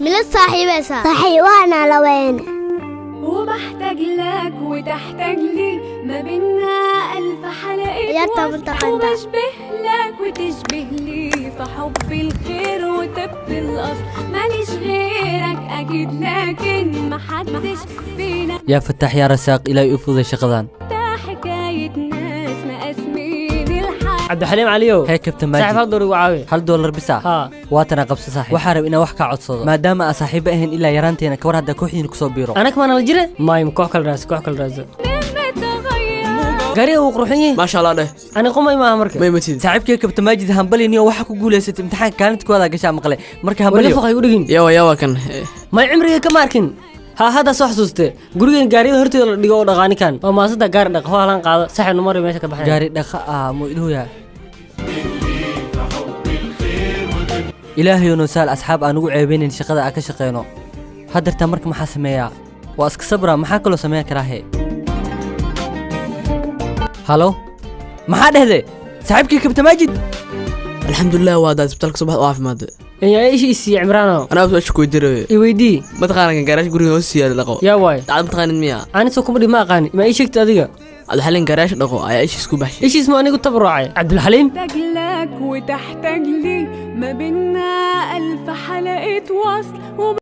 Mila saaxiibaysaa? Saaxiibaana laweyn. وبحتاج لك وتحتاج لي، ما بينا ألف حلقة ciyaarta وصل. mataqaantaa? وبشبه لك وتشبه لي في حب الخير وطب الأصل، ماليش غيرك أكيد، لكن محدش فينا. Yaa Fataax, yaa Rasaaq, Ilaahay u fuday shaqadan. حكاية ناس مقاسمين الحياة. Cabdixaliim Caliyow. Hee, Kabtan. Saaxiib. Maajid. $1 igu caawi. $1 bisa? Haa. Waatana, qabso saaxiib. Waxaa rab inaan wax kaa codsado, maadaama aa saaxiibo ahayn ilaa yaraanteena. Kawar haddaa kooxdiina kusoo biiro? Anak maana la jire maym, koox kale raadso, koox kale raadso. بتغير. Gaariga wuu qurxan yahay. Maasha Allah dheh. Ani qumay maaha marka. May matid. Saaxiibkay Kabtan Maajid, hambaliniyo. Waxaa ku guulaysatay imtixaanka, kaalinta kuwaada gashaa maqle. Marka wali hambalyo. Foq ay u dhigin. Yawa, yawa kan. May, cimriga kama arkin. Ha, hadda soo xasuuste, gurigan gaariyada horteeda la dhigo oo dhaqaanikan oo maasada gaari dhaq hoo halan qaado. Saxib, numar meesha ka baxnay. Gaari dhaqa ah muu idhuyaa? Ilaahayow, noo saal asxaab aan ugu ceebeynayn shaqada aan ka shaqeyno. Haddeertaa marka maxaa sameeyaa? Waa iska sabra, maxaa kaloo sameyn karaa? He, halo, maxaa dhehde, saaxiibkii Kabtan Maajid? Alxamdulilah, waa daad isbitaalka soo baxda oo caafimaad. Yaa ishi isiiye, Cimraano? Anaa su-aasha ku weydiirayo. I weydii. Mataqaana kan garaash guriga hoos yaala dhaqo? Yaa waay? Dacad mataqaanid miya? Ani soo kuma dhib, ma aqaani. Ma ii sheegtay adiga? Cabdixaliin garaash dhaqo ayaa ishiis ku baxshay. Ishiis ma anigu tabarucay, Cabdulxaliim? بحتاج لك وتحتاج لي، ما بينا ألف حلقة وصل.